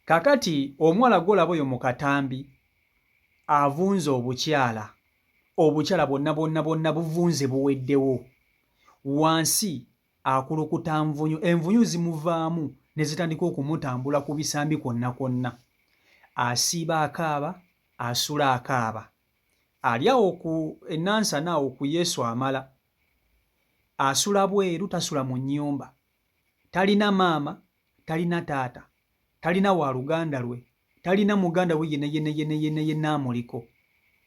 Kakati omuwala gwolaba oyo mu katambi avunze obukyala, obukyala bwonna bwonna bwonna buvunze buweddewo. Wansi akulukuta nvunyu, envunyu zimuvaamu ne zitandika okumutambula ku bisambi kwonna kwonna. Asiiba akaaba, asula akaaba. Ali awo ku e Nansana awo ku Yesu amala. Asula bweru tasula mu nnyumba. Talina maama, talina taata, talina waaluganda lwe, talina muganda we yenna yenna yenna yenna yenna amuliko.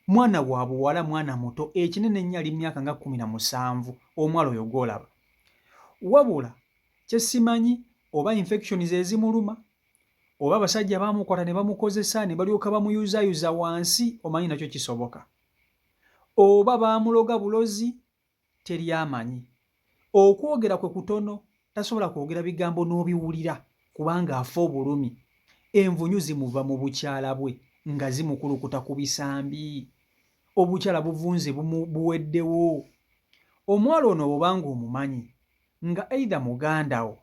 Mwana wa buwala, mwana muto, ekinene ennyo ali mu myaka nga 17, omuwala oyo gw'olaba. Wabula kye simanyi oba infection ze zimuluma oba abasajja baamukwata ne bamukozesa ne balyoka bamuyuzayuza wansi, omanyi nakyo kisoboka. Oba baamuloga bulozi teri amanyi. Okwogera kwe kutono, tasobola kwogera bigambo n'obiwulira kubanga afa obulumi. Envunyu zimuva mu bukyala bwe nga zimukulukuta ku bisambi. Obukyala buvunze buweddewo. Omuwala ono bw'oba ng'omumanyi nga either muganda wo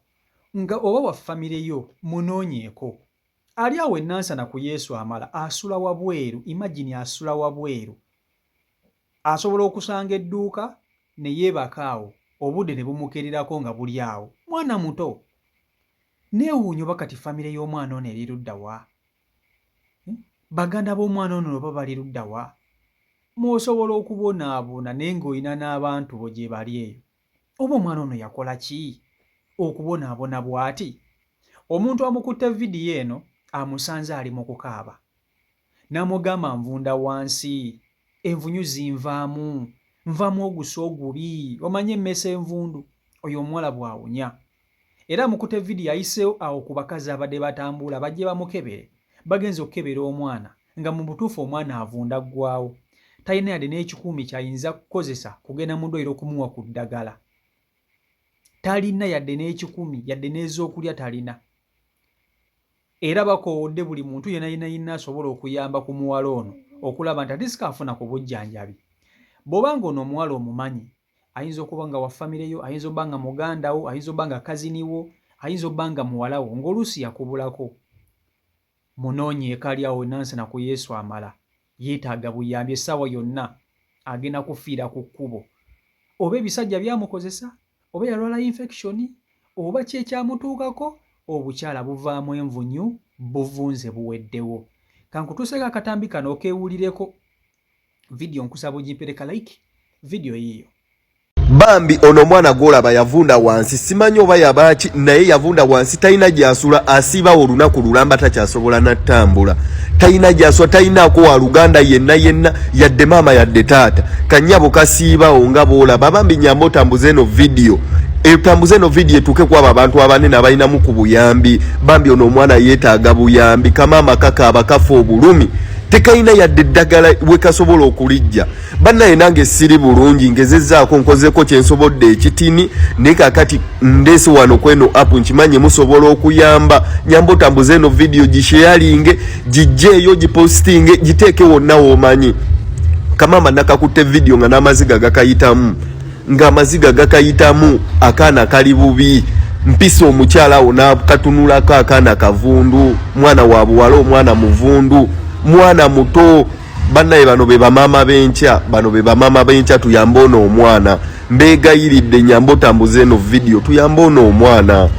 nga oba wa famire yo munoonyeeko. Ali awo e Nansana ku Yesu Amala asula wabweru, imagine asula wabweru. Asobola okusanga edduuka ne yeebaka awo obudde ne bumukeererako nga buli awo. Mwana muto! Nneewuunya oba kati famire y'omwana ono eri ludda wa? Hmm? Baganda b'omwana ono oba bali ludda wa? Mw'osobola okubonaabona naye ng'olina n'abantu bo gye bali eyo. Oba omwana ono yakola ki okubonaabona bw'ati? Omuntu amukutte vidiyo eno amusanze ali mu kukaaba. N'amugamba nvunda wansi, envunyu zinvaamu, nvaamu ogusa ogubi, omanyi emmese envundu, oyo omuwala bw'awunya. Era amukute vidiyo ayiseewo awo ku bakazi abadde batambula bajje bamukebere. Bagenze okukebera omwana nga mu butuufu omwana avunda aggwaawo. Talina yadde n'ekikuumi ky'ayinza kukozesa kugenda mu ddwaliro kumuwa ku ddagala. Talina yadde n'ekikumi yadde n'ez'okulya talina. Era bakoowodde buli muntu yenna yenna yenna asobola okuyamba ku muwala ono okulaba nti atisika afuna ku bujjanjabi. Bw'oba ng'ono omuwala omumanyi, ayinza okuba nga wa famire yo, ayinza okuba nga muganda wo, ayinza okuba nga kazini wo, ayinza okuba nga muwala wo ng'oluusi yakubulako. Munoonyeeko ali awo e Nansana ku Yesu Amala. Yeetaaga buyambi essaawa yonna agenda kufiira ku kkubo. Oba ebisajja byamukozesa oba yalwala infection oba ki ekyamutuukako obukyala buvaamu envunyu buvunze buweddewo. Kankutuuseeko akatambi kano okeewulireko. Vidiyo nkusaba ogimpereka like vidiyo yiiyo. Bambi ono omwana gwolaba yavunda wansi simanyi oba yabaaki naye yavunda wansi talina gyasula asiibawo olunaku lulamba takyasobola natambula talina gyasula talinaako wa luganda yenna yenna yadde maama yadde taata kanyabo kasiibawo nga boolaba bambi nyamba otambuze eno vidiyo etambuze eno vidiyo etuuke kwabo abantu abanene abalinamu ku buyambi bambi ono omwana yeetaaga buyambi kamaama kakaaba kafa obulumi tekalina yadde eddagala wekasobola okulijja Bannaye nange siri bulungi ngezezaako nkozeko kyensobodde ekitini naye kakati ndeese wano kweno app nkimanyi musobola okuyamba nyamba otambuze eno vidiyo gisheyalinge gijjeeyo gipostinge giteeke wonna womanyi kamaama nakakutte vidiyo nga n'amaziga gakayitamu ng'amaziga gakayitamu akaana kali bubi mpisa omukyala awo n'akatunulako akaana kavundu mwana wa buwala omwana muvundu mwana muto Bannaye bano be bamaama b'enkya, bano be bamaama b'enkya, tuyambe ono omwana. Mbeegayiridde nyambe otambuze eno vidiyo, tuyambe ono omwana.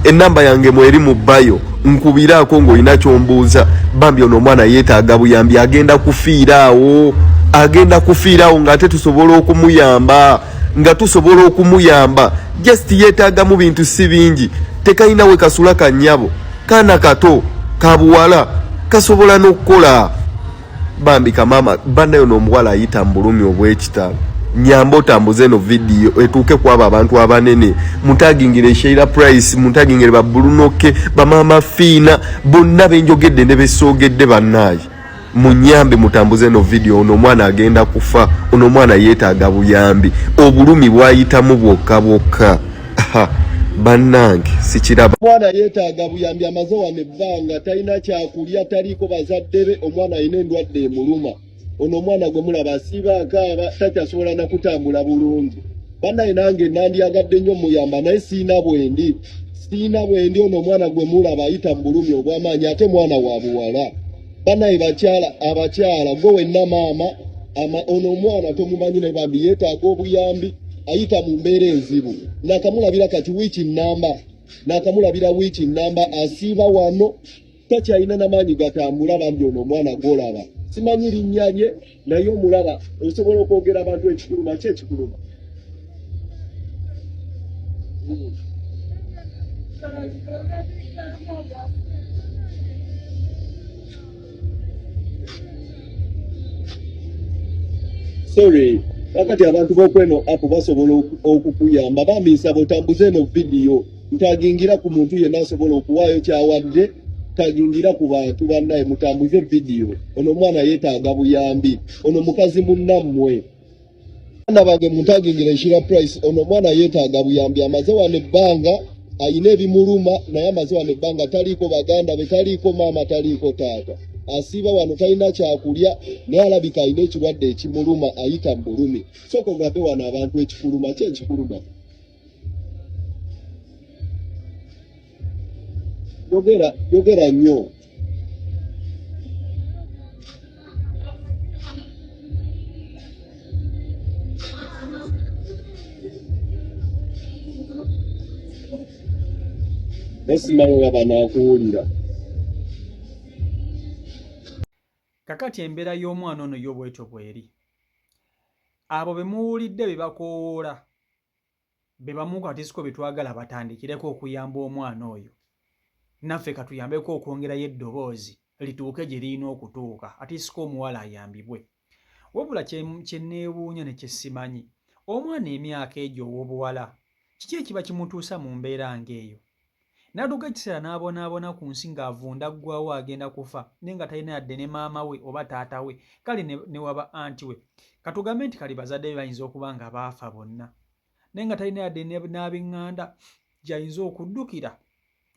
Ennamba yange mweri mu bayo, nkubiraako ng'olina ky'ombuuza. Bambi ono omwana yeetaaga buyambi, agenda kufiira awo, agenda kufiira awo ng'ate tusobola okumuyamba, nga tusobola okumuyamba. Just yeetaagamu bintu si bingi, tekalina we kasula kannyabo. Kaana kato kabuwala kasobola n'okukola bambi kamama banayo n'omuwala ayita mu bulumi obw'ekitalo nyamba otambuze eno vidiyo etuuke kwabo abantu abanene mutagingire Sheila Price mutagingire ba Bruno K bamaama Fiina bonna benjogedde ne besoogedde bannaaye munyambe mutambuze eno vidiyo ono omwana agenda kufa ono omwana yeetaaga buyambi obulumi bwayitamu bwokka bwokka bannange sikiraba omwana yeetaaga buyambi amaze wano ebbanga talina kyakulya taliiko bazadde be omwana alina endwadde emuluma ono omwana gwe mulaba asiiba akaaba takyasobola nakutambula bulungi bannaye nange nandyagadde nnyo muyamba naye siina bwendi. Siina bwendi ono omwana gwe mulaba ayita mu bulumi obw'amaanyi ate mwana wa buwala. Banaye bakyala abakyala gwe wenna maama ama ono omwana tomumanyi naye bambi yeetaaga obuyambi ayita mu mbeera enzibu. Nakamulabira kati wiiki nnamba nakamulabira wiiki nnamba asiiba wano takyalina namaanyi gatambula bambi ono omwana gwolaba simanyi linnya lye naye omulaba osobola okwogera abantu ekikuluma ki ekikuluma sorry kakati abantu bokweno apo basobola okukuyamba bambi nsaba otambuze eno vidiyo ntagingira ku muntu yenna asobola okuwaayo kyawadde tagingira ku bantu bannaye mutambuze vidiyo ono omwana yeetaaga buyambi ono mukazi munnammwe Baana bange muntagingira Shira Price ono omwana yeetaaga buyambi amaze wano ebbanga ayina ebimuluma naye amaze wano ebbanga taliiko baganda be taliiko maama taliiko taata asiiba wano talina kyakulya naye alabika alina ekirwadde ekimuluma ayita mu bulumi sooka ogambe wano abantu ekikuluma ki ekikuluma yogera yogera nnyo naye simanyi oba banaakuwulira. Kakati embeera y'omwana ono yo bwetyo bweri. Abo be muwulidde be bakoowoola be bamu katisiko be twagala batandikireko okuyamba omwana oyo. Naffe katuyambeko okwongerayo eddoboozi lituuke gye lirina okutuuka atisiko omuwala ayambibwe. Wabula kye nneewuunya ne kye simanyi, omwana emyaka egyo ow'obuwala kiki ekiba kimutuusa mu mbeera ng'eyo? N'atuuka ekiseera n'abonaabona ku nsi ng'avunda aggwaawo agenda kufa naye nga talina yadde ne maama we oba taata we kale ne waba anti we. Katugambe nti kale bazadde be bayinza okuba nga baafa bonna naye nga talina yadde n'ab'eŋŋanda gy'ayinza okuddukira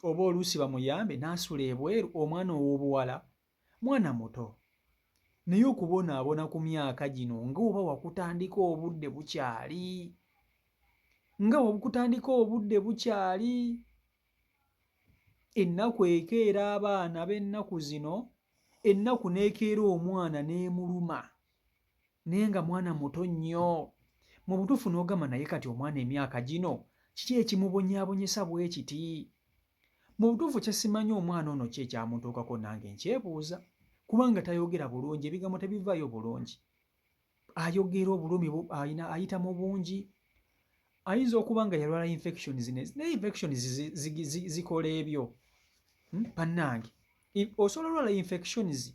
oba oluusi bamuyambe n'asula ebweru omwana ow'obuwala mwana muto naye okubonaabona ku myaka gino nga oba wakutandika obudde bukyali nga wabukutandika obudde bukyali ennaku ekeera abaana b'ennaku zino ennaku n'ekeera omwana n'emuluma naye nga mwana muto nnyo mu butuufu n'ogamba naye kati omwana emyaka gino kiki ekimubonyaabonyesa bwe kiti Mu butuufu kye simanyi omwana ono ki ekyamutuukako nange nkyebuuza kubanga tayogera bulungi ebigambo tebivaayo bulungi ayogera obulumi alina ayita mu bungi ayinza okuba nga yalwala infections naye infections zikola ebyo hmm? bannange osobola olwala infections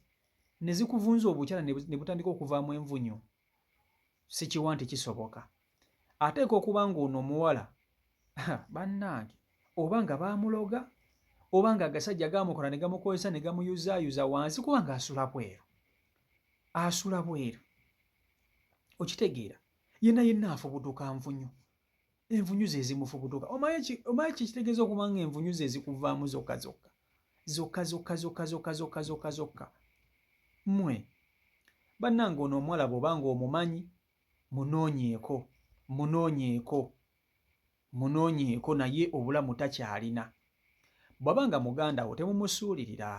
ne zikuvunza obukyala ne butandika okuvaamu envunyu sikiwa nti kisoboka ateekwa okuba ng'ono omuwala bannange oba nga baamuloga oba nga agasajja gamukola ne gamukozesa ne gamuyuzaayuza wansi kubanga asula bweru asula bweru okitegeera yenna yenna afubutuka nvunyu envunyu ze zimufubutuka omanyi kikitegeeza okuba nga envunyu ze zikuvaamu zokka zokka zokka zokka zokka zokka zokka zokka zokka mmwe bannange ono omuwala bw'oba nga omumanyi munoonyeeko munoonyeeko munoonyeeko naye obulamu takyalina bw'aba nga muganda wo temumusuulirira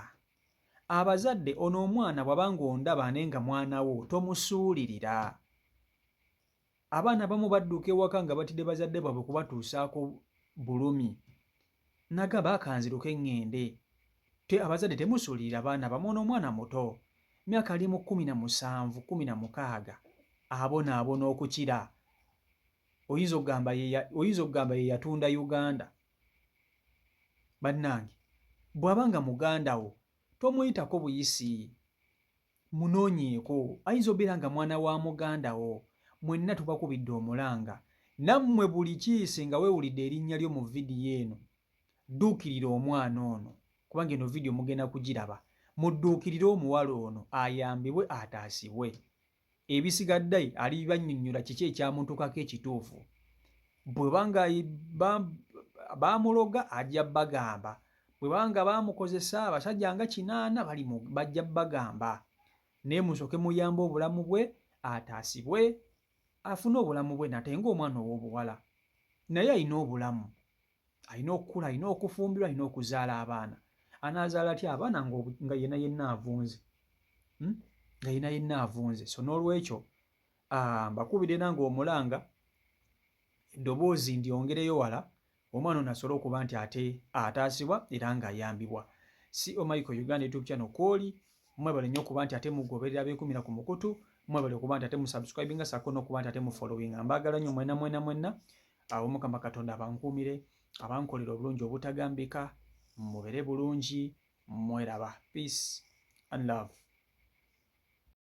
abazadde ono omwana bw'aba nga ondaba naye nga mwana wo tomusuulirira Abaana abamu badduka ewaka nga batidde bazadde baabwe kubatuusaako bulumi. Nagamba akanziruke ŋŋende. Te abazadde temusuulirira baana bamwe ono omwana muto myaka ali mu 17 16 abonaabona okukira oyinza okugamba oyinza okugamba ye yatunda Uganda. Bannange bw'aba nga muganda wo tomuyitako buyisi. Munoonyeeko, ayinza obeera nga mwana wa muganda wo. Mwenna tubakubidde omulanga. Nammwe buli kiisi nga weewulidde erinnya lyo mu vidiyo eno, dduukirira omwana ono kubanga eno vidiyo mugenda kugiraba. Mudduukirire omuwala ono ayambibwe ataasibwe. Ebisigadde alibannyonnyola kiki ekyamutuukako ekituufu. Bweba nga baamuloga ajja bagamba, bweba nga baamukozesa abasajja nga kinaana bali bajja bagamba. Naye musooke muyambe obulamu bwe ataasibwe afune obulamu bwe nate ng'omwana ow'obuwala. Naye alina obulamu. Alina okukula, alina okufumbirwa, alina okuzaala abaana. Anaazaala atya abaana nga yenna yenna avunze? Nga yenna yenna avunze. So n'olwekyo mbakubire nange omulanga, eddoboozi ndyongereyo wala, omwana ono asobole okuba nti ate ataasibwa era ng'ayambibwa. Co Michael Uganda YouTube channel kwoli. Mwebale nnyo okuba nti ate mugoberera, beekumira ku mukutu. Mwebale okuba nti ate musubscribinga saako n'okuba nti ate mufollowinga. Mbaagala nnyo mwena mwena mwenna. Awo Mukama Katonda abankuumire, abankolera obulungi obutagambika. Mubere bulungi, mweraba. Peace and love.